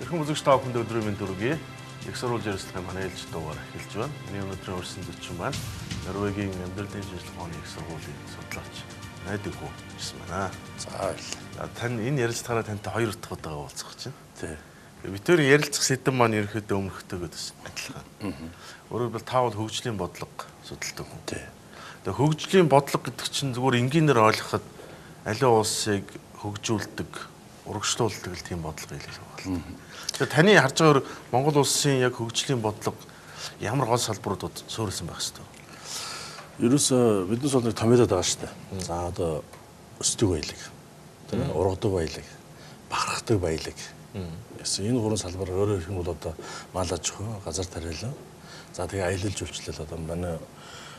Эрхэм үзэгч та бүхэнд өдрийн мэнд хүргэе. Их сурвалж ярилцлагын манай ээлж дугаар эхэлж байна. Миний өнөөдрийн урьсан зочин маань Норвегийн амьдралын шинжилгээ ухааны их сургуулийн судлаач Найдаг хүү ирсэн байна. За, баярлалаа. Тань энэ ярилцлагаараа тантай хоёр дахь удаага уулзах гэж байна. Тий. Бид хоёр ярилцах сэдэв маань ерөнхийдөө өмнөхтэйгээ адилхан. Өөрөөр хэлбэл та бол хөгжлийн бодлого судалдаг хүн. Тий. Тэгээ хөгжлийн бодлого гэдэг чинь зүгээр энгийнээр ойлгоход аливаа улсыг хөгжүүлдэг, урагшлуулдаг л тийм бодлого хэлэх байна. Тэгэхээр таны харж байгаагаар Монгол улсын яг хөгжлийн бодлого ямар гол салбаруудад суурилсан байх ёстой вэ? Ерөөсөө биднес бол нэг томьёолоод байгаа шүү дээ. За, одоо өсдөг баялаг, тийм ээ, ургадаг баялаг, бахархдаг баялаг. Энэ гурван салбар өөрөөр хэлэх юм бол одоо мал аж ахуй, газар тариалан, за тэгээ аялал жуулчлал одоо манай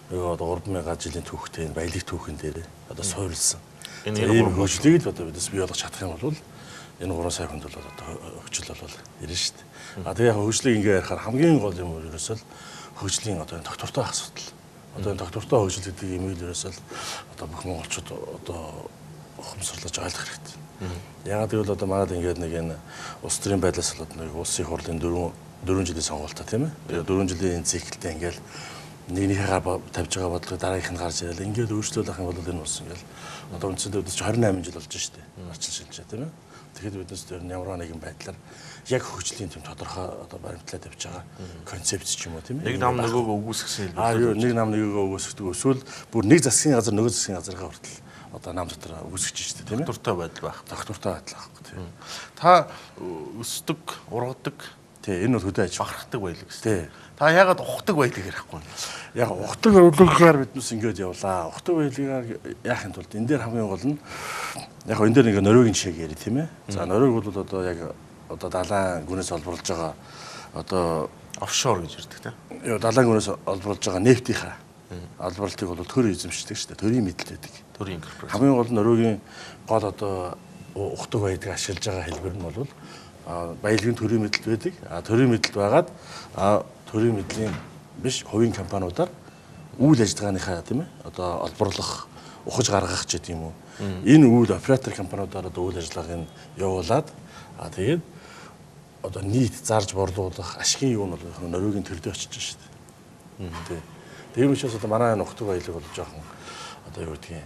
нөгөө 3000 жилийн түүхтэй энэ баялаг түүхэн дээр одоо суурилсан. Энэ ийм хөгжлийг л одоо биднес бий болгож чадах юм бол энэ 3 сая хүнд бол одоо хөгжил бол ирнэ шүү дээ. А тэгээ яг хөгжлийг ингээ ярихаар хамгийн гол юм ерөөсөө л хөгжлийн одоо энэ тогтвортой асуудал. Одоо энэ тогтвортой хөгжил гэдэг юм л ерөөсөө л одоо бүх монголчууд одоо ухамсарлаж ойлгох хэрэгтэй. Ягаад гэвэл одоо манад ингээд нэг энэ улс төрийн байдлаас болоод нэг улсын хурлын 4 жилийн сонгуультай тийм ээ. 4 жилийн энэ циклтэй ингээл нэгнийхээ тавьж байгаа бодлого дараагийнх нь гарч ирэл ингээд өөрчлөлт авах юм бол энэ улс ингээл одоо үндсэндээ бид 28 жил болж штэ. Арчил шилжээ тийм ээ. Тэгэхэд биднес тэр ямар нэгэн байдлаар яг хөгжлийн тийм тодорхой одоо баримтлаа тавьж байгаа концепц ч юм уу тийм ээ. Нэг нам нөгөөгөө үгүйсгэсэн хэлбэр. Юу нэг нам нөгөөгөө үгүйсгэдэг. Эсвэл бүр нэг засгийн газар нөгөө засгийн газаргаа хүртэл одоо нам дотор үгүйсгэж штэ тийм ээ. Тогтвортой байдал байх. Тогтвортой байдал байхгүй тийм. Та өсдөг, ургадаг. Тий, энэ бол хөдөө аж ахуй. Бахархдаг баялаг гэсэн. Тий. Та яагаад ухдаг баялаг ярихгүй вэ? Яг ухдаг баялагаар биднес ингэж явлаа. Ухдаг баялагаар яахын тулд энэ дээр хамгийн гол нь яг энэ дээр нэг Норвегийн жишээг ярив тийм ээ. За, Норвег бол одоо яг одоо далайн гүнээс олборлож байгаа одоо офшор гэж ярьдаг тийм. Юу далайн гүнээс олборлож байгаа нефтийнхаа олборлолтыг бол төр эзэмшдэг шүү дээ. Төрийн мэдэлт байдаг. Төрийн корпорац. Хамгийн гол нь Норвегийн гол одоо ухдаг баялагыг ашиглаж байгаа хэлбэр нь бол баялагын төрийн мэдэлт байдаг. А төрийн мэдэлт байгаад төрийн мэдлийн биш хувийн компаниудаар үйл ажиллагааныхаа тийм ээ одоо олборлох, ухаж гаргах ч гэдэг юм уу. Энэ үйл оператор компаниудаар одоо үйл ажиллагааг нь явуулаад тэгээд одоо нийт зарж борлуулах ашигын юу нь бол Норвегийн төрдөө очиж шүү дээ. Тий. Тийм учраас одоо манай энэ ухдаг баялаг бол жоохон одоо юу гэдгийг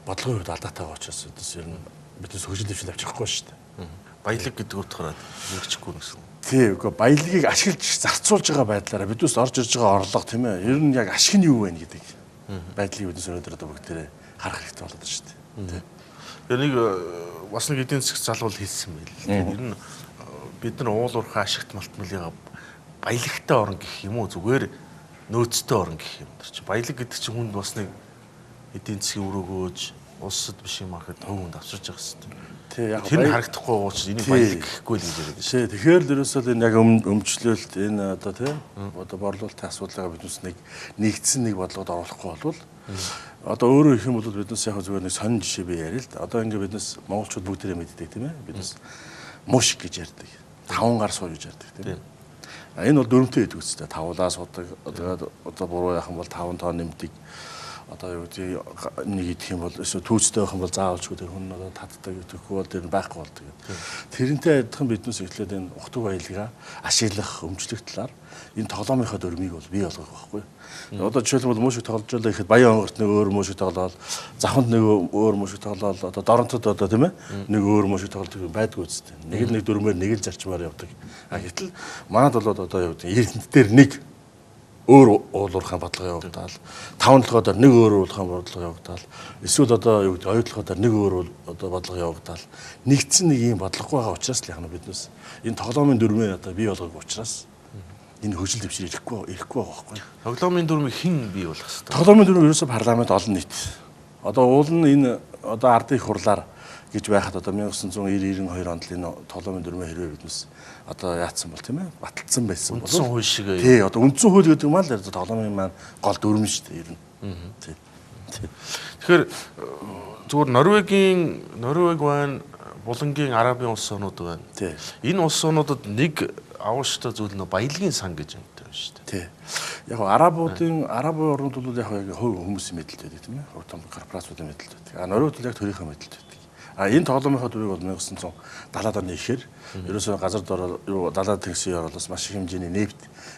бодлогын хувьд алдаатай байгаа учраас ер нь биднес хөгжил дэвшил авчихгүй шүү дээ. Баялаг гэдэг утгаараа хэрэгжихгүй гэсэн. Тий, үгүй баялагийг ашиглаж зарцуулж байгаа байдлаараа биднес орж ирж байгаа орлого тийм ээ. Ер нь яг ашиг нь юу вэ гэдэг байдлыг биднес өнөөдөр одоо бүгдээрээ харах хэрэгтэй болоод байна шүү дээ. Тий. Тэгээ нэг бас нэг эдийн засгийн залуул хэлсэн байл. Ер нь бид нар уул уурхай ашигт малтмалыгаа баялагтай орон гэх юм уу зүгээр нөөцтэй орон гэх юм дэр чи. Баялаг гэдэг чинь хүнд бас нэг эдийн засгийн өрөөгөөж улсад биш юм ахэд хувь хүнд авчирч байгаа хэвээр. Тий, яг тэр нь харагдахгүй учраас энийг баялаг гэхгүй л гэж яриад байна. Тий, тэгэхээр л ерөөсөө л энэ яг өмчлөлт энэ одоо тий одоо борлуулалтын асуудлыг биднес нэг нэгдсэн нэг бодлогод оруулахгүй болвол одоо өөрөөр хэлэх юм бол биднес яг зүгээр нэг сонин жишээ би яриа л да. Одоо ингээ биднес монголчууд бүгдээрээ мэддэг тийм ээ. Биднес муш гэж ярьдаг. Таван гар суу гэж ярьдаг тийм ээ. Энэ бол дөрвөнтэй гэдэг үстэй. Тавлаа суудаг. Тэгээд одоо буруу яах юм бол 5 тоо нэмдэг. Одоо юу гэдэг нэг идэх юм бол эсвэл түүцтэй байх юм бол заавалчгүй тэр хүн одоо татдаг гэхгүй бол тэр байхгүй болдог. Тэрнтэй адилхан биднес эхлээд энэ ухдаг баялгаа ашиглах, өмчлөх талаар энэ тоглоомынхаа дүрмийг бол бий болгох байхгүй. Одоо жишээлбэл мөшөг тоглож байлаа гэхэд Баян онгорт нэг өөр мөшөг тоглоал, Завханд нэг өөр мөшөг тоглоал, одоо Доронтод одоо тийм ээ нэг өөр мөшөг тоглодог юм байдгүй үстэй. Нэг л нэг дүрмээр нэг л зарчмаар явдаг. А гэтэл манад бол одоо юу гэдэг Эрдэнэт дээр нэг өөр уул уурхайн бодлого явагдаал, таван толгой дээр нэг өөр уул уурхайн бодлого явагдаал, эсвэл одоо юу гэдэг хоёр толгой дээр нэг өөр одоо бодлого явагдаал, нэгдсэн нэг юм бодлогогүй байгаа учраас л яг нь биднес энэ тоглоомын дүрмээр одоо бий болгоогүй учраас энэ хөгжил дэвшил ирэхгүй байгаа байхгүй. Тоглоомын дүрмийг хэн бий болгох хэвээр? Тоглоомын дүрм ерөөсөө парламент олон нийт. Одоо уул нь энэ одоо ардын их хурлаар гэж байхад одоо 1990 92 онд л энэ тоглоомын дүрмээ хэрвээ биднес одоо яатсан бол тийм ээ баталсан байсан бол үндсэн хууль шиг тий одоо үндсэн хууль гэдэг маань л тоглоомын маань гол дүрм шүү дээ ер нь. Тий. Тэгэхээр зүгээр Норвег байна, Булангийн Арабын улс орнууд байна. Тий. Энэ улс орнуудад нэг авууштай зүйл нөө баялагын сан гэж юмтай байна шүү дээ. Тий. Яг арабуудын арабын орнууд бол яг хувь хүмүүсийн мэдэлт байдаг тийм ээ. Хувь том корпорациудын мэдэлт байдаг. А Норвегт бол яг төрийнхөө мэдэлт байдаг. А энэ тоглоомынхоо дүрийг бол 1970-аад оны ихээр ерөөсөө газар дор юу далайн тэнгисийн ёроолоос маш их хэмжээний нефть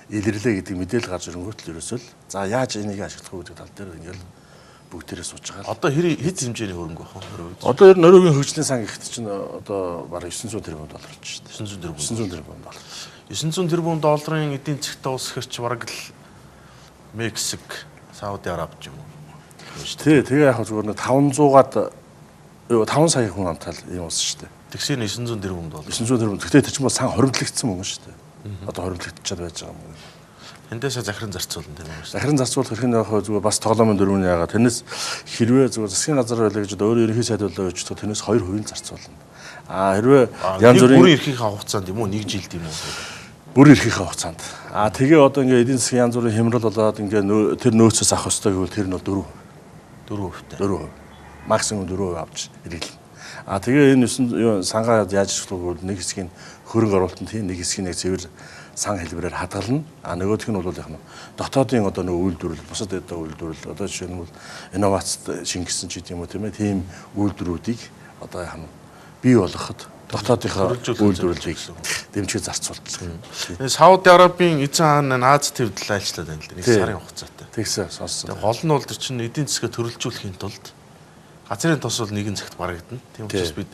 илэрлээ гэдэг мэдээлэл гарч ирэнгүүт л ерөөсөө л за яаж энийг ашиглах вэ гэдэг тал дээр ингээл бүгдээрээ сууж байгаа. Одоо хэд хэмжээний хөрөнгө байх вэ? Одоо ер нь Норвегийн хөгжлийн сан гэхэд чинь одоо бараг 900 тэрбум доллар болж шүү дээ. 900 тэрбум. 900 тэрбум доллар. 900 тэрбум долларын эдийн засгт улс хэрч бараг л Мексик, Сауди Араб ч юм уу. Тий, тэгээ яг зүгээр нэг 500-аад 5 сая хүн амтал ийм улс шүү дээ. Тэгсээ 900 тэрбум доллар. 900 тэрбум. Тэгтээ тэр чинь бол сан хоримтлагдсан мөнгө шүү дээ. Одоо хоримтлагдчихад байж байгаа мөнгө. Эндээсээ захиран зарцуулна тийм үү? Захиран зарцуулах хэрэг нь яг зүгээр бас тоглоомын дөрвөн яагаад тэрнээс хэрвээ зүгээр засгийн газар байлаа гэж өөрөө ерөнхий сайд байлаа гэж тэрнээс 2% зарцуулна. А хэрвээ янз бүрийн бүр эрхийнхээ хугацаанд юм уу? Нэг жилд юм уу? Бүр эрхийнхээ хугацаанд. А тэгээ одоо ингээ эдийн засгийн янз бүрийн хямрал болоод ингээ тэр нөөцөөс авах ёстой гэвэл тэр нь бол 4%. 4%. Максимум 4% авч хэрэглэнэ. А тэгээ энэ 9 сангаа яаж ашиглах вэ гэвэл нэг хэсгийг хөрөнгө оруулалтанд хийн, нэг хэсгийг яг цэвэр сан хэлбэрээр хадгална. А нөгөөх нь бол яг нь дотоодын одоо нөгөө үйлдвэрлэл, бусад одоо үйлдвэрлэл, одоо жишээ нь бол инновацид шингэсэн ч гэдэм юм уу тийм ээ, тийм үйлдвэрүүдийг одоо яг нь бий болгоход дотоодынхоо үйлдвэрлэлийг дэмжиж зарцуулдаг. Сауди Арабын эзэн хаан Аз твд л айлчлаад байна л да. Нэг сарын хугацаатай. Тэгсэн сонссон. Гол нь бол тэр чинь эдийн засгаа төрөлжүүлэхийн тулд газрын тос бол нэгэн цагт барагдана. Тийм учраас бид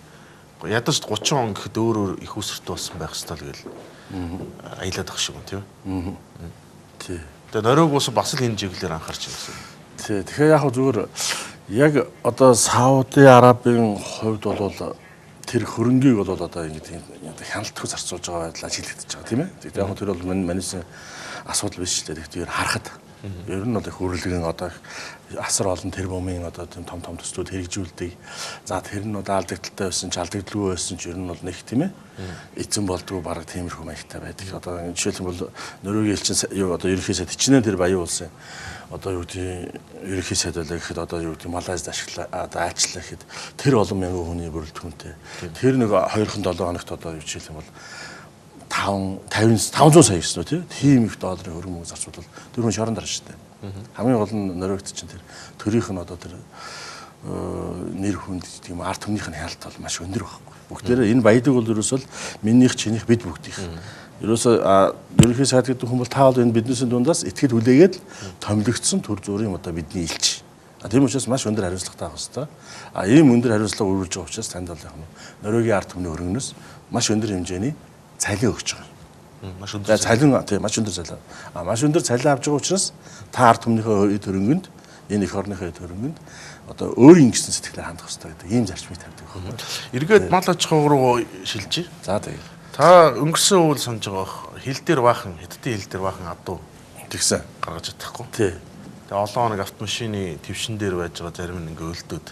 ядаж 30 он гэхэд өөр өөр их усэрт болсон байх ёстой л гэл аялаад ах шиг юм тийм үү? Тий. Тэгээ Норвег улс бас л энэ чиглэлээр анхаарч байна гэсэн. Тий. Тэгэхээр яг зүгээр яг одоо Сауди Арабын хувьд бол тэр хөрөнгийг бол одоо ингэ хяналтгүй зарцуулж байгаа байдал ажиглагдаж байгаа тийм ээ. Тэгэхээр яг тэр бол манайсэн асуудал биш л дээ. Тэгэхээр харахад ер нь бол их үрлэгэн одоо асар олон тэрбумын одоо тийм том том төслүүд хэрэгжүүлдэг. За тэр нь одоо алдагдaltaй байсан ч алдагдaltaгүй байсан ч ер нь бол нэг тийм ээ. Эзэн болдгоо бараг тиймэрхүү маягтай байдаг. Одоо жишээлбэл Норвегийн элчин юу одоо ерөнхий сайд хичнээн тэр баян улсын одоо юу гэдэг ерөнхий сайд байлаа гэхэд одоо юу гэдэг Малайзд ашиглаа одоо айлчлаа гэхэд тэр олон мянган хүний бүрэлдэхүүнтэй. Тэр нэг 2-7 хоногт одоо юу жишээлбэл бол 5 500 сая гэсэн үү тийм их долларын хөрөнгө мөнгө зарцуулбал тэр хүн шорон дараа шүү дээ. Хамгийн гол нь Норвегт чинь тэр төрийнх нь одоо тэр нэр хүнд гэдэг юм ард түмнийх нь хяналт бол маш өндөр байхгүй. Бүгдээрээ энэ баядаг бол ерөөсөө минийх чинийх бид бүгдийнх. Ерөөсөө ерөнхий сайд гэдэг хүн бол та бол энэ биднээсийн дундаас итгэл хүлээгээд томилогдсон төр зүрийн одоо бидний элч. Тийм учраас маш өндөр хариуцлагатай байх ёстой. А ийм өндөр хариуцлага үүрүүлж байгаа учраас танд бол яг нь Норвегийн ард түмний хөрөнгөнөөс маш өндөр хэмжээний цалин өгч байгаа. Маш өндөр цалин тийм маш өндөр цалин. А маш өндөр цалин авч байгаа учраас та ард түмнийхээ эд хөрөнгөнд энэ эх орныхоо эд хөрөнгөнд одоо өөрийн гэсэн сэтгэлээр хандах ёстой гэдэг ийм зарчмыг тавьдаг байхгүй. Эргээд мал аж ахуй руу шилжиж. За тэгээ. Та өнгөрсөн үйл санаж байгаа бох хил дээр баахан хятадын хил дээр баахан адуу тэгсэн гаргаж чадахгүй. Тий. Тэгээ олон хоног автомашины твшин дээр байж байгаа зарим нь ингээ өлдөөд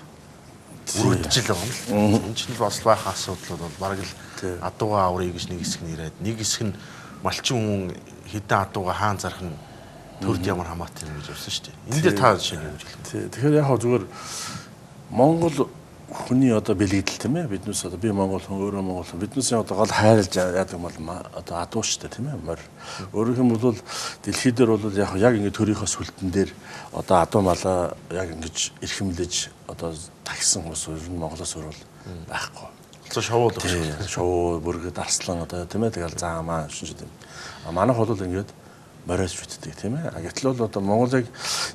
үргэлжил байгаа юм л. Энэ чинь бас баахан асуудлууд бол бараг л адуугаа аврыг гэж нэг хэсэг нь ирээд нэг хэсэг нь малчин хүн хэдэн адуугаа хаан зарах нь төрд ямар хамаатай юм гэж явсан шүү дээ. Энэ дээр та жишээ нь юу гэж хэлэх вэ? Тий. Тэгэхээр яг хөө зүгээр Монгол хүний одоо бэлэгдэл тийм ээ. Биднээс одоо би монгол хүн, өөрөө монгол хүн. Биднээс одоо гол хайрлаж яадаг юм бол одоо адуу шүү дээ тийм ээ. Морь. Өөрөөр хэлбэл дэлхий дээр бол яг яг ингэ төрийнхөө сүлдэн дээр одоо адуу малаа яг ингэж эрхэмлэж одоо тагсан хүмүүс ер нь Монголоос өөр бол байхгүй. Одоо шовуу л байна. Шовуу, бүргэд, арслан одоо тийм ээ. Тэгэл заамаа шин тийм. А манайх бол ингээд мориос битдэг тийм ээ. Гэтэл бол одоо Монголыг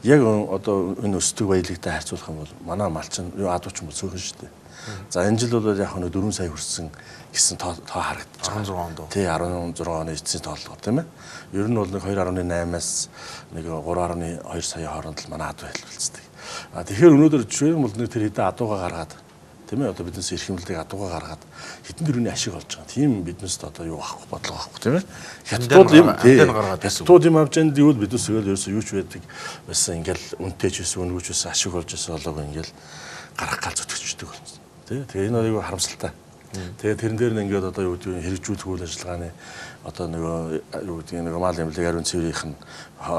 яг одоо энэ өсдөг баялагтай харьцуулах юм бол манай малчин юу адуучин бол цөөхөн шүү дээ. За энэ жил бол яг нэг 4 сая хүрсэн гэсэн тоо харагдаж байгаа. 16 онд. Тий 16 оны эцсийн тооллого тийм ээ. Ер нь бол нэг 2.8-аас нэг 3.2 сая хооронд л манай адуу хэлбэлцдэг. А тэгэхээр өнөөдөр жишээ нь бол нэг тэр хэдэн адуугаа гаргаад тийм ээ одоо биднээс эрхэмлэлийг адуугаа гаргаад хэдэн төрөний ашиг олж байгаа. Тийм биднээс одоо юу авахгүй бодлого авахгүй тийм ээ. Хятадууд юм тийм хятадууд юм авч яанд юу биднээс тэгэл ерөөсөө юу ч байдаг байсан ингээл үнэтэй ч байсан үнэгүй ч байсан ашиг олж байсан болоог ингээл гарах гал зүтгэждэг болсон. Тий. Тэгээ энэ аюу харамсалтай. Тэгээ тэрэн дээр нь ингээд одоо юу гэдэг нь хэрэгжүүлэх үйл ажиллагааны одоо нөгөө юу гэдэг нь нөгөө мал эмнэлэг ариун цэврийнх нь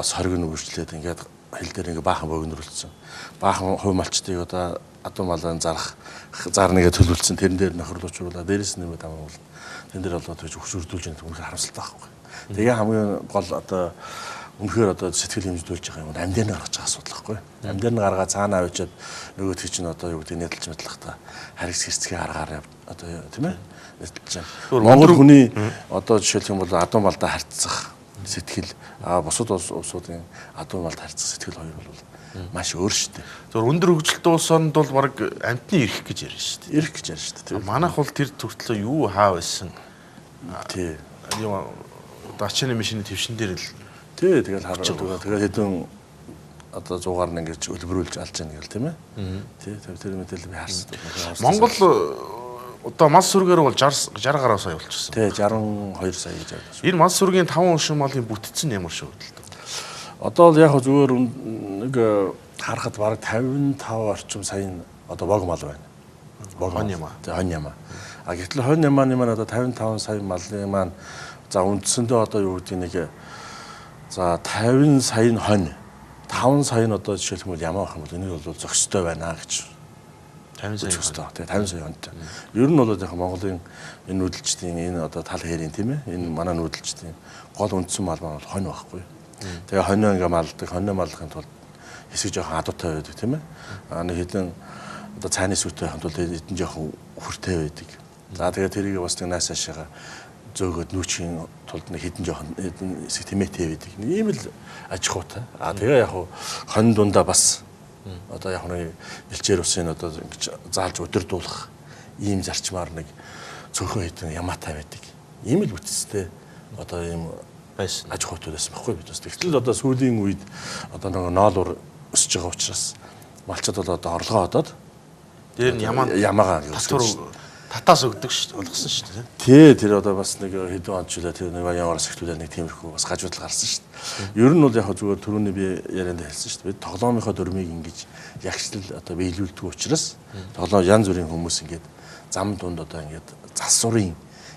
сориг нь үргэлжлээд ингээд хил дээр ингээд баахан богинруулсан. Баахан хувь малчдыг одоо адуу малын зарах зарныгээ төлөвлөсөн тэрэн дээр нөхөрлөж уруулаа дээрээс нь нэмээд аман бол тэн дээр болоо тэгж өгч өрдүүлж яах үнэхээр харамсалтай байхгүй. Тэгээ хамгийн гол одоо Үнэхээр одоо сэтгэл хэмжүүлж байгаа юм амь дээр нь гаргаж байгаа асуудал байхгүй. Амь дээр нь гаргаа цаана авчиад нөгөөдх чинь одоо юу гэдэг нэдэлж мэдлэхта харигс хэрцгий аргаар одоо тийм ээ нэдэлж байна. Монгол хүний одоо жишээлх юм бол адуу малдаа харьцах сэтгэл бусад улсуудын адуу малд харьцах сэтгэл хоёр бол маш өөр шүү дээ. Зөв өндөр хөгжилтэй улс оронд бол баг амьтны эрх гэж ярина шүү дээ. Эрх гэж ярина шүү дээ. Манайх бол тэр төртлөө юу хаа байсан. Тий. Юу одоо ачааны машины твшин дээр л тий, тэгэл хараад тэгэл хэдэн одоо 100-аар нь ингэж өлбөрүүлж алж яана гэл тийм ээ. Тий, тэр мэдээлэл би харсан. Монгол одоо мал сүргээр бол 60 гаруй сая болчихсон. Тий, 62 сая гэж байна. Энэ мал сүргийн 5 уншин малын бүтцэн ямар шиг хөдөлдөг? Одоо л яг зүгээр нэг харахад бараг 55 орчим сая одоо бог мал байна. Бог хонь ямаа. Тий, хонь ямаа. А гэтэл хонь ямааны маань одоо 55 сая малын маань за үндсэндээ одоо юу гэдэг нэг за 50 сая нь хонь, 5 сая нь одоо жишээлх юм бол ямаа байх юм бол энийг бол зохистой байна гэж. 50 сая зохистой. Тэгээ 50 сая хоньтой. Ер нь бол яг Монголын энэ нүүдэлчдийн энэ одоо тал хэрийн тийм ээ энэ манай нүүдэлчдийн гол үндсэн мал маань бол хонь байхгүй. Тэгээ хонио ингээ малдаг, хонио маллахын тулд хэсэг жоохон адуутай байдаг тийм ээ. А нэг хэдэн одоо цааны сүттэй байхын тулд хэдэн жоохон үхэртэй байдаг. За тэгээ тэрийг бас нэг нааш ашигаа зөөгөөд нүүчийн тулд нэг хэдэн жоохон хэдэн хэсэг тэмээтэй байдаг. Нэг ийм л аж ахуйтай. А тэгээ яг хонь дундаа бас одоо яг нэг бэлчээр усын одоо ингэж заалж удирдуулах ийм зарчмаар нэг цөөхөн хэдэн ямаатай байдаг. Ийм л бүтцтэй одоо ийм байсан аж ахуйтууд байсан байхгүй бид бас. Тэгтэл одоо сүүлийн үед одоо нөгөө ноолуур өсөж байгаа учраас малчид бол одоо орлогоо одоод дээр нь ямаагаа татвар татаас өгдөг шүү дээ, болгосон шүү дээ. Тий, тэр одоо бас нэг хэдэн он жилээ тэр нэг ямаараас эхлүүлээ нэг тиймэрхүү бас гажуудал гарсан шүү дээ. Ер нь бол яг зүгээр түрүүний би ярианд хэлсэн шүү дээ. Бид тоглоомынхоо дүрмийг ингэж ягшлал одоо биелүүлдэг учраас тоглоом янз бүрийн хүмүүс ингээд зам дунд одоо ингээд засварын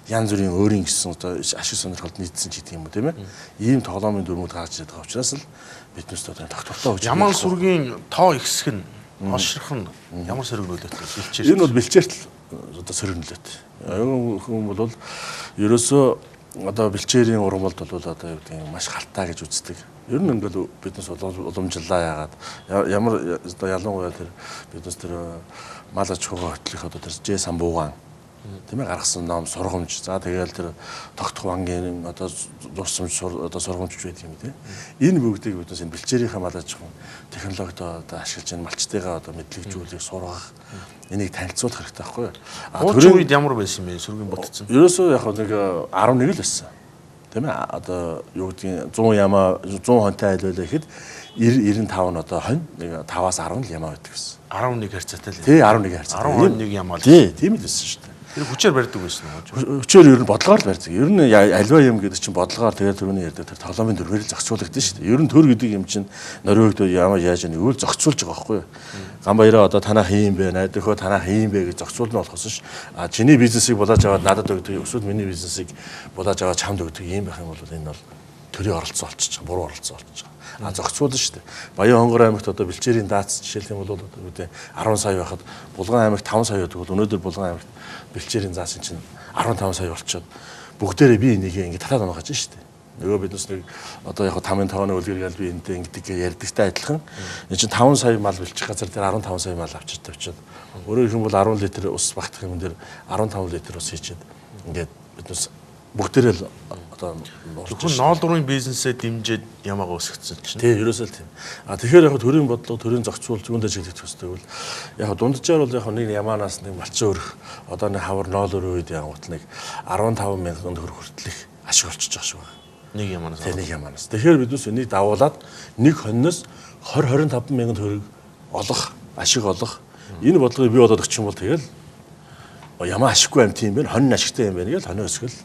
янз бүрийн өөрийн гэсэн одоо ашиг сонирхолд нийцсэн ч гэдэг юм уу тийм ээ. Ийм тоглоомын дүрмүүд гарч ирээд байгаа учраас л биднээс одоо тогтвортой хөгжих. Ямаан сүргийн тоо ихсэх нь оншрох нь ямар сөрөг нөлөөтэй бэлчээр. Энэ бол бэлчээрт одоо сөрөг нөлөөтэй. Хүн бол ерөөсөө одоо бэлчээрийн ургамалд бол одоо юу гэдэг юм маш халтаа гэж үздэг. Ер нь ингээл биднес уламжлалаа яагаад ямар одоо ялангуяа тэр биднес тэр мал аж ахуйгаа хөтлөх одоо тэр Ж самбуугаан тийм ээ гаргасан ном сургамж. За тэгэл тэр тогтох вангийн одоо дурсамж одоо сургамж байдаг юм тийм. Энэ бүгдийг биднес энэ бэлчээрийнхээ мал аж ахуйн технологид одоо ашиглаж энэ малчтайгаа одоо мэдлэгжүүлэх, сургах, энийг танилцуулах хэрэгтэй байхгүй юу? А төрийн үед ямар байсан юм бэ? Сүргийн бүтцэн. Ерөөсөө яг нэг 11 л байсан. Тийм ээ. Одоо юу гэдгийг 100 ямаа 100 хонтой айл байлаа гэхэд 90 95 нь одоо хонь нэг 5-аас 10 л ямаа байдаг гэсэн. 11 харьцаатай л. Тий, 11 харьцаатай. 11 ямаа л. Тий, тийм л байсан шүү дээ. Тэр хүчээр барьдаг байсан уу? Хүчээр ер нь бодлогоор л барьдаг. Ер нь альва юм гэдэг чинь бодлогоор тэгээд түрүүний ярьдаг тэр тоглоомын дүрмээр л зохицуулагдсан шүү дээ. Ер нь төр гэдэг юм чинь Норвегид ямар яаж нэг үйл зохицуулж байгаа байхгүй юу? Гамбаяра одоо танах ийм бэ, найдахөө танах ийм бэ гэж зохицуулна болохоос ш. А чиний бизнесийг булааж аваад надад өгдөг, эсвэл миний бизнесийг булааж аваад чамд өгдөг ийм байх юм бол энэ бол төрийн оролцоо болчихж байгаа, буруу оролцоо болчихж байгаа. А зохицуулна шүү дээ. Баян хонгор аймагт одоо бэлчээрийн даац жишээлх юм бол одоо үүдээ 10 сая байхад Булган аймагт 5 сая байдаг бол өнөөдөр Булган аймагт бэлчээрийн заасан чинь 15 сая болчиход бүгдээрээ би энийг ингэ татаад унаахаж шүү дээ. Нөгөө биднес нэг одоо яг тамын тооны үлгэр гал би энтэй ингэдэг гэж ярьдагтай адилхан. Энэ чинь 5 сая мал бэлчих газар дээр 15 сая мал авчиж тавьчихад өөрөөр хэлбэл 10 литр ус багтах юм дээр 15 литр ус хийчихэд ингээд биднес бүгдээрээ л одоо зөвхөн ноолрын бизнесээ дэмжиж ямаагаа өсгөцсөн чинь. Тий, ерөөсөө л тийм. А тэгэхээр яг төрийн бодлого, төрийн зохицуул юунд ажиглах төстэй бол яг дунджаар бол яг нэг ямаанаас нэг малчин өрөх одоо нэг хавар ноолрын үед яг гутал нэг 15 мянган төгрөг хүртэлх ашиг олчиж байгаа шүү. Нэг ямаанаас. Тий, нэг ямаанаас. Тэгэхээр биднес энийг давуулаад нэг хоньноос 20 25 мянган төгрөг олох, ашиг олох энэ бодлогыг бий болоод өгчих юм бол тэгэл ямаа ашиггүй амт юм байна, хонь ашигтай юм байна гэж хонио өсгөл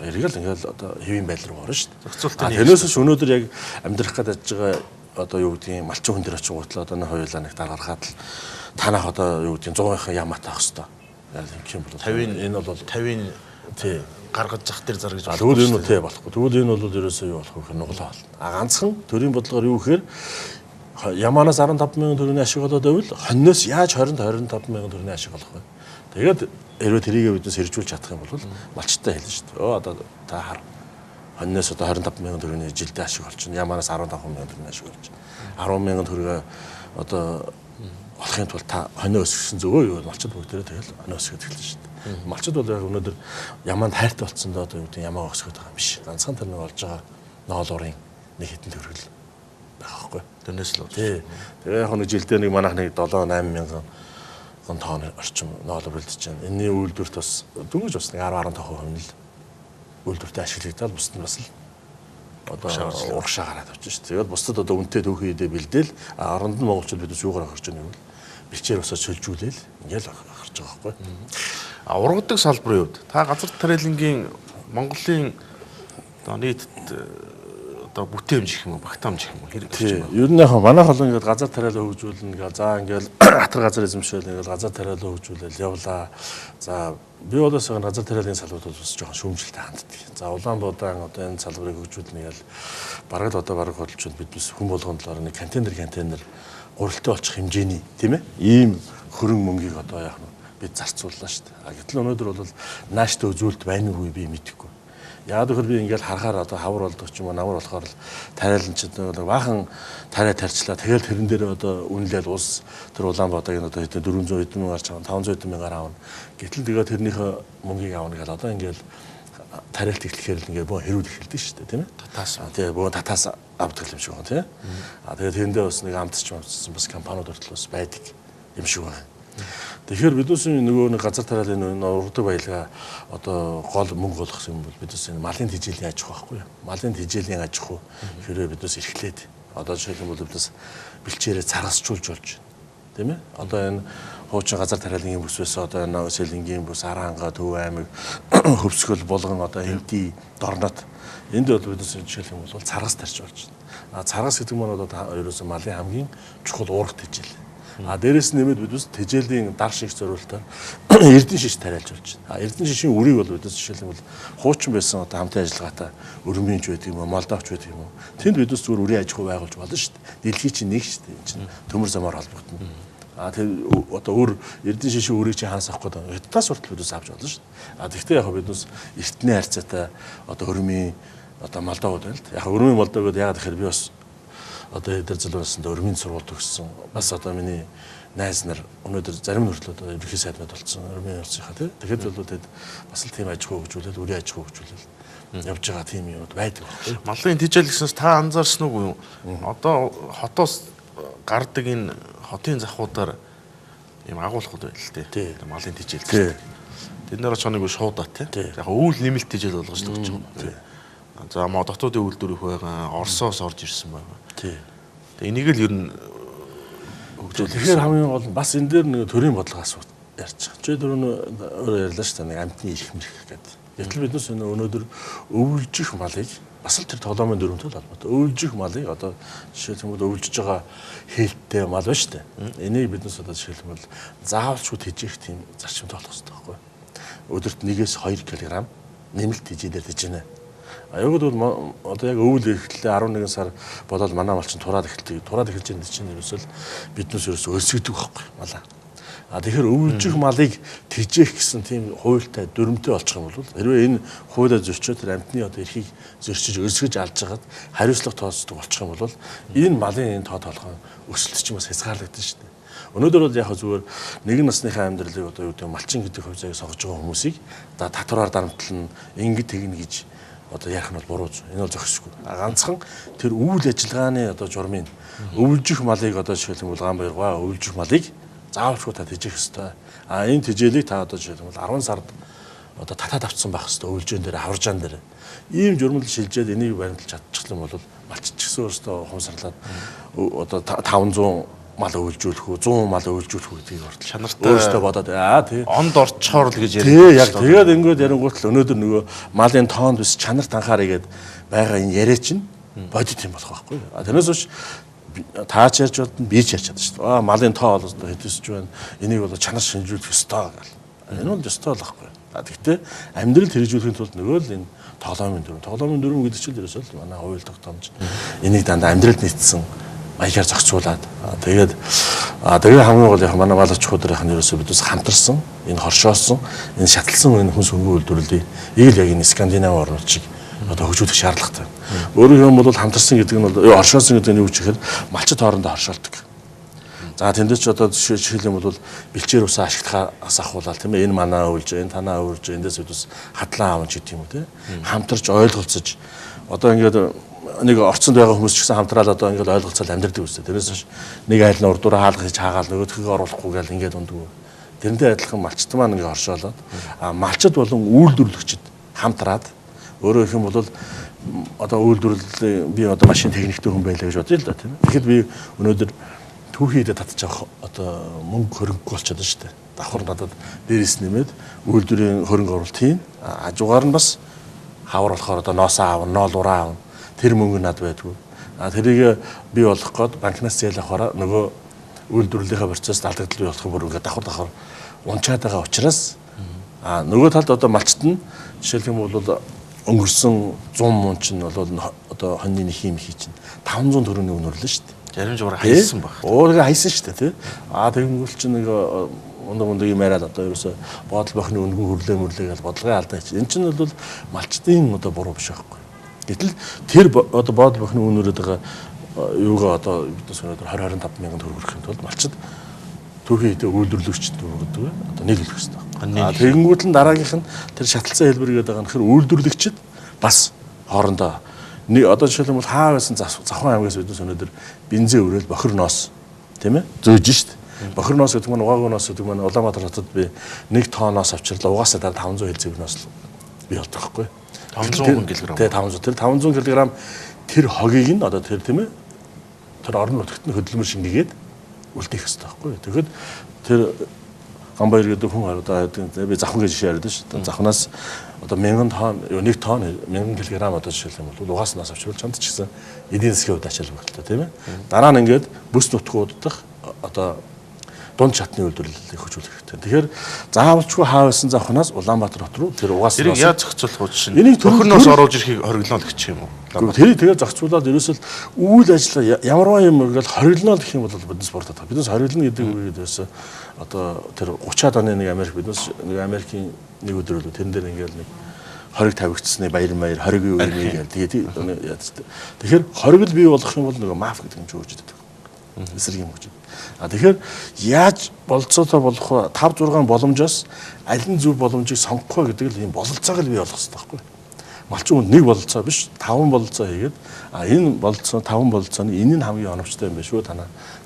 эргэл ингээл одоо хэвийн байдал руу орно шүү дээ. Зохицуултын. Тэрнээс ч өнөөдөр яг амьдрах гээд ажиж байгаа одоо юу гэдгийг малчин хүн дээр очингуутлаа одоо нэг хоёулаа нэг даргаргаад л танах одоо юу гэдгийг 100-ын ямаатай авах хэвээр. Яг юм бол 50-ын энэ бол 50-ын тий гаргаж зах дээр заргаж болохгүй. Тэгвэл энэ тий болохгүй. Тэгвэл энэ бол ерөөсөө юу болох вэ гэхээр нуглаа болно. А ганцхан төрийн бодлогоор юу гэхээр ямаанаас 15 мянган төгрөгийн ашиг олоод байвал хоньноос яаж 20 25 мянган төгрөгийн ашиг олох вэ? Тэгээд хэрвээ тэрийгээ биднес хэрэгжүүлж чадах юм бол малчтай хэлнэ шүү дээ. Өө одоо та хар. Хоньноос одоо 25 мянган төгрөгийн жилдээ ашиг олчихно. Яманаас 15 мянган төгрөгийн ашиг олчихно. 10 мянган төгрөгөө одоо олохын тулд та хонио өсгсөн зөвөө юу малчид бүгдээрээ тэгэл хонио өсгöd эхэлнэ шүү дээ. Малчид бол яг өнөөдөр ямаанд хайртай болсон доо одоо юу гэдэг ямаа өсгöd байгаа юм биш. Ганцхан тэр нэг олж байгаа ноолуурын нэг хэдэн төгрөг л байх байхгүй. Тэрнээс л. Тий. Тэгээ яг нэг жилдээ нэг манайх нэг 7 8 мянган тонн орчим ноолуур бэлдэж байна. Энэний үйлдвэрт бас дөнгөж бас нэг 10 15% нь л үйлдвэртээ ашиглагдаад бусд нь бас л одоо урагшаа гараад авчих шүү дээ. Тэгээд бусдад одоо үнэтэй түүхий идэ бэлдээл оронд нь монголчууд бидээс юугаар хахарч байгаа юм бэ? Бэлчээр усаа шилжүүлээл ингээл хахарч байгаа байхгүй. А ургадаг салбарын хувьд та газар тариалангийн Монголын одоо нийт одоо бүтээмж гэх юм уу, багтаамж гэх юм уу хэрэг болж байна. Ер нь яг манайх бол ингээд газар тариалан хөгжүүлнэ гээл за ингээл атар газар эзэмшээл ингээл газар тариалан хөгжүүлээл явлаа. За би бол бас газар тариалын салбарт бас жоохон шүүмжлэлтэй ханддаг. За Улаанбаатар одоо энэ салбарыг хөгжүүлнэ гээл бараг л одоо бараг хөдөлжөнд бид бас хүн болгонд талаар нэг контейнер гурилтай болчих хэмжээний тийм ийм хөрөнгө мөнгийг одоо яах нь бид зарцууллаа шүү дээ. А гэтэл өнөөдөр бол нааштай үзүүлэлт байна уу би мэдэхгүй. Яг гэвэл би ингээл харахаар одоо хавар болдог ч юм уу намар болохоор л тариалан ч гэдэг баахан тариа тарьчлаа. Тэгэл тэрэн дээр одоо үнэлэл улс тэр Улаанбаатарыг одоо хэдэн 400 хэдэн мянгаар чаана 500 хэдэн мянгаар авна. Гэтэл тэгээ тэрнийхээ мөнгийг авна гэл одоо ингээл тариалт эхлэхээр л ингээ бөө хэрүүл эхэлдэг шүү дээ тийм ээ. Татаас. Тий бөө татаас авдаг юм шиг байна тийм. А тэгээ тэрэндээ бас нэг амтч амтсан бас компаниуд хүртэл бас байдаг юм шиг байна. Тэгэхээр биднээс нөгөө нэг газар тариалын ургадаг баялгаа одоо гол мөнгө олох юм бол биднээс энэ малын тэжээлийн аж ахуй байхгүй юу? Малын тэжээлийн аж ахуй хэрвээ биднээс эрхлээд одоо жишээлбэл бол биднээс бэлчээрээ царгасжуулж болж байна. Тийм ээ? Одоо энэ хуучин газар тариалангийн бүс байсан одоо энэ Сэлэнгийн бүс, Араанга, Төв аймаг, Хөвсгөл, Булган одоо Хэмти, Дорнот энд бол биднээс жишээлбэл бол царгас тарьж болж байна. А царгас гэдэг маань одоо ерөөсөө малын хамгийн чухал уурах тэжээл. А дээрэс нь нэмээд бид бас тэжээлийн дар шиг зориултаар эрдэн шиш тариалж болж байна. А эрдэн шишийн үрийг бол бидээс жишээлбэл хуучин байсан одоо хамтын ажиллагаатай өрмийнч байдаг юм уу, молдовч байдаг юм уу. Тэнд бидээс зүгээр үрийн аж ахуй байгуулж болно шүү дээ. Дэлхий чинь нэг шүү дээ. Энэ чинь төмөр замаар холбогдно. А тэр одоо өөр эрдэн шишийн үрийг чи хаанаас авах гэдэг хятадаас хүртэл бидээс авч болно шүү дээ. А тэгвэл яг бидээс эртний харьцаатай одоо өрмийн одоо молдовууд байна л да. Яг өрмийн молдовууд яагаад гэхээр би бас одоо эдгээр залуусанд өрмийн сургууль төгссөн. Бас одоо миний найз нар өнөөдөр зарим нь хүртэл одоо ерөнхий сайднууд болсон өрмийн улсынхаа тий. Тэгэхэд бол тэд бас л тийм аж ахуй хөгжүүлэл, үрийн аж ахуй хөгжүүлэл явж байгаа тийм юмуд байдаг байхгүй. Малын тэжээл гэснээс та анзаарсан уу юу? Одоо хотоос гардаг энэ хотын завхуудаар ийм агуулгууд байл л тий. Малын тэжээл. Тэд нар ч нэг шуудаа тий. Яг өвөл нэмэлт тэжээл болгож л өгч байгаа. За дотоодын үйлдвэр их байгаа, Оросоос орж ирсэн байгаа. Тий. Тэгээ энийг л ер нь хөгжүүлэх. Тэгэхээр хамгийн гол нь бас энэ дээр нэг төрийн бодлого асуу ярьж байгаа. Чи түрүүн өөрөө ярьлаа шүү дээ нэг амьтны эрх мэрх гэдэг. Гэтэл биднес өнөөдөр өвлжих малыг бас л тэр тоглоомын дүрмтэй л холбоотой. Өвлжих малыг одоо жишээлбэл өвлжиж байгаа хээлттэй мал байна шүү дээ. Энийг биднес одоо жишээлбэл заавалчгүй тэжээх тийм зарчимтай болох хэрэгтэй байхгүй. Өдөрт 1-2 кг нэмэлт тэжээлээр тэжээнэ. Аюугд бол одоо яг өвөл эхэллээ 11 сар болоод манай малчин тураад эхэлдэг. Тураад эхэлж байгаа чинь ерөөсөө биднээс ерөөсөө өлсгдөг байхгүй малаа. А тэгэхээр өвлжих малыг тэжээх гэсэн тийм хуультай дүрмтэй болчих юм бол хэрвээ энэ хуулиа зөрчөөд тэр амьтны одоо эрхийг зөрчиж өлсгөж алж хагаад хариуцлага тооцдог болчих юм бол энэ малын энэ тоо толгой өсөлт чинь бас хязгаарлагдана шүү дээ. Өнөөдөр бол яг зүгээр нэгэн насныхаа амьдралыг одоо юу гэдэг малчин гэдэг хувь заяаг сонгож байгаа хүмүүсийг за татвараар дарамтлана, ингэ тэгнэ гэж одоо ярих нь бол буруу зүйл. Энэ бол зохисгүй. Ганцхан тэр үйл ажиллагааны одоо журмын өвлжих малыг одоо жишээлбэл Гаанбаяргаа өвлжих малыг заавалчгүй та тэжээх ёстой. А энэ тэжээлийг та одоо жишээлбэл 10 сард одоо татаад авцсан байх ёстой. Өвлжөөн дээр, хаваржаан дээр. Ийм журмал шилжээд энийг баримталж чадчих юм бол малчч гэсэн өөртөө ухамсарлаад одоо 500 мал өвлжүүлэх үү, 100 мал өвлжүүлэх үү гэдгийг хүртэл чанартай өөртөө бодоод аа тий. Онд орчхоор л гэж яриа. Тий, яг тэгээд ингээд ярингуут л өнөөдөр нөгөө малын тоонд биш чанарт анхаарай гэд байгаа энэ яриа чинь бодит юм болох байхгүй. А тэрнээс биш таач ярьж бодно, би ч ярьж чадна шүү дээ. Аа малын тоо бол хэдийсч байна. Энийг бол чанар шинжүүлэх ёстой гэл. Энэ бол ёстой л байхгүй. А тэгтээ амьдрал хэрэгжүүлэхийн тулд нөгөө л энэ тоглоомын дүрм. Тоглоомын дүрм гэдэг чинь ерөөсөө л манай хууль тогтоомж энийг дандаа амьдралд нийцсэн маягаар зохицуулаад тэгээд тэгээ хамгийн гол яг манай малчхуудын ерөөсөө бидээс хамтарсан, энэ хоршоосон, энэ шатлсан энэ хүнс хөнгөн үйлдвэрлэлийг яг энэ Скандинав орнууд шиг одоо хөгжүүлэх шаардлагатай. Өөрөөр хэлбэл хамтарсан гэдэг нь бол оршоосон гэдэг нь юу гэхээр малчид хоорондоо оршоолдог. За тэндээ ч одоо жишээлх юм бол бэлчээр усаа ашиглахаас ахуулаад тийм ээ энэ манаа өвлж, энэ танаа өвлж, эндээс ус хадлан аавч гэдэг юм уу тийм хамтарч ойлголцож одоо ингээд нэг орцонд байгаа хүмүүс ч гэсэн хамтраал одоо ингээд ойлголцол амьдардаг үстэй. Тэрнээс хойш нэг айл нь урдуураа хаалга хийж хаагаал нөгөөдхөө оруулахгүй гээл ингээд ундгүй. Тэрнтэй адилхан малчид маань ингээд оршоолоод малчид болон үйлдвэрлэгчид хамтраад өөрөөр хэлэх юм бол одоо үйлдвэрлэлийн би одоо машин техниктэй хүн байлаа гэж бодъё л да тийм ээ. Тэгэхэд би өнөөдөр түүхийдээ татчих авах одоо мөнгө хөрөнгө болчиход байна шүү дээ. Давхар надад дээрээс нэмээд үйлдвэрийн хөрөнгө оруулалт хийн. Хажуугаар нь бас хавар болохоор одоо ноосоо аавна, ноолуураа аавна. Тэр мөнгө над байдгүй. Тэрийг бий болгох гээд банкнаас зээл авахаараа нөгөө үйлдвэрлэлийнхаа процесс алдагдал бий болох бүр ингээд давхар унчаад байгаа учраас нөгөө талд одоо малчт нь жишээлх юм бол өнгөрсөн 100 мун чинь бол одоо хоньны нэг юм хий чинь 500 төгрөгийн үнэ өрлөө шүү дээ. Зарим жураа хайсан баг. Уурга хайсан шүү дээ тий. Тэгэнгүүл чинь нэг ундаг юм яриад одоо ерөөсө бодол бохны үнгүү хөрлөө мөрлөө гэж бодлогын алдаа чи. Энэ чинь бол малчдын одоо буруу биш байхгүй. Гэтэл тэр одоо бодол бохны үнөрөөд байгаа юугаа одоо биднес өнөөдөр 20 25 мянган төгрөг хүрэхин тулд малчид түүхийн хэдэ үйлдвэрлэгчд өгдөг одоо нийлүүлэх хэрэгтэй. Тэгэнгүүт нь дараагийнх нь тэр шаталцсан хэлбэр гэдэг байгаа нь тэгэхээр үйлдвэрлэгчид бас хоорондоо нэг одоо жишээлбэл хаа байсан Завхан аймгаас биднес өнөөдөр бензин өрөөл бохир ноос тийм ээ зөөж шít. Бохир ноос гэдэг маань угаагүй ноос гэдэг маань Улаанбаатар хотод би 1 тонн ноос авчирлаа угаасаа дараа 500 хил зэвэр ноос би болдог байхгүй. 500 кг. Тий 500. Тэр 500 кг тэр хогийг нь одоо тэр тийм ээ тэр орон нутагт нь хөдөлмөр шингээгээд үлдээх хэрэгтэй байхгүй. Тэгэхэд тэр Гамбаяр гэдэг хүн одоо би завхан гэж жишээ яриад шүү дээ. Завхнаас одоо 1000 тонн, 1 тонн 1000 кг одоо жишээлх юм бол угаас нас авчвал чамд ч гэсэн эдийн засгийн хувьд ачаал бүгдэлтэй тийм ээ. Дараа нь ингээд бүс нутгууд дах одоо дунд шатны үйлдвэрлэлийг хөгжүүлэх хэрэгтэй. Тэгэхээр заавалчгүй хаа байсан завхнаас Улаанбаатар хот руу тэр угаас нас яаж зохицуулах вэ жишээ нь? Бохир ноос оруулж ирэхийг хориглоно л гэх юм уу? Тэрийг тэгээ зохицуулаад ерөөсөл үйл ажиллагаа ямарваа юм ингээл хориглоно л гэх юм бол биднес буруудаад байгаа. Биднес хориглоно гэдэг үгээд ерөөсөө одоо тэр 30-аад оны нэг Америк биднес нэг Америкийн нэг өдөр л тэрэн дээр ингээл нэг хориг тавигдсны баяр хоригийн үе мэй гэл тэгээд яадаг. Тэгэхээр хоригл бий болох юм бол нөгөө маф гэдэг юм ч хөгждөг. Эсрэг юм хөгждөг. Тэгэхээр яаж бололцоотой болох вэ? 5 6 боломжоос аль нь зөв боломжийг сонгох вэ гэдэг л ийм бололцоог л бий болгох хэрэгтэй байхгүй. Малчин хүнд нэг бололцоо биш 5 бололцоо хийгээд энэ бололцоо 5 бололцооны энэ нь хамгийн оновчтой юм байна шүү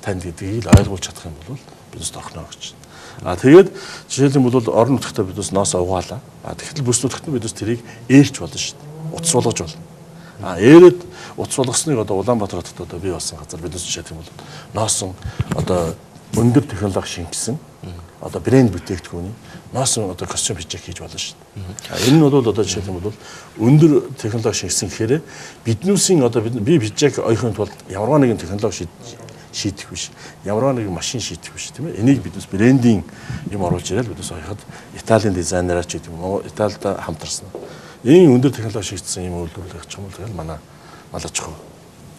танд гэдгийг л ойлгуулж чадах юм бол биднес орхино гэж. Тэгээд жишээлбэл бол орон нутгтаа биднес ноосоо угаалаа. Тэгэхэл бүс нутагт нь биднес тэрийг ээлж болно шүү дээ. Утас болгож болно. Ээрээд утас болгосныг одоо Улаанбаатар хотод одоо бий болсон газар биднес жишээлх юм бол ноосон одоо өндөр технологи шингэсэн одоо брэнд бүтээгдэхүүний ноосон одоо костюм пижак хийж болно шүү дээ. Энэ нь бол одоо жишээлх юм бол өндөр технологи шингэсэн гэхээр биднүүсийн одоо би пижак ойхын тулд ямарваа нэгэн технологи шийдэх биш. Ямарваа нэгэн машин шийдэх биш тийм ээ. Энийг биднес брендинг юм оруулж ирэл биднес ойход Италийн дизайнераар ч гэдэг юм уу Италид хамтарсан. Энэ өндөр технологи шийдсэн юм үйлдвэрлэх юм бол тэгэл манай мал аж ахуй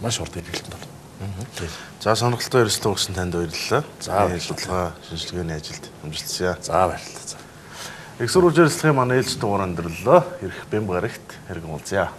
маш хурдан эргэлтэнд орно. За сонирхолтой ярилцлага өгсөн танд баярлалаа. За судалгаа шинжилгээний ажилд амжилт. За баярлалаа. Их сурвалж ярилцлагын манай ээлж дугаар өндөрлөө. Ирэх бямба гарагт хэрэг уулзъя.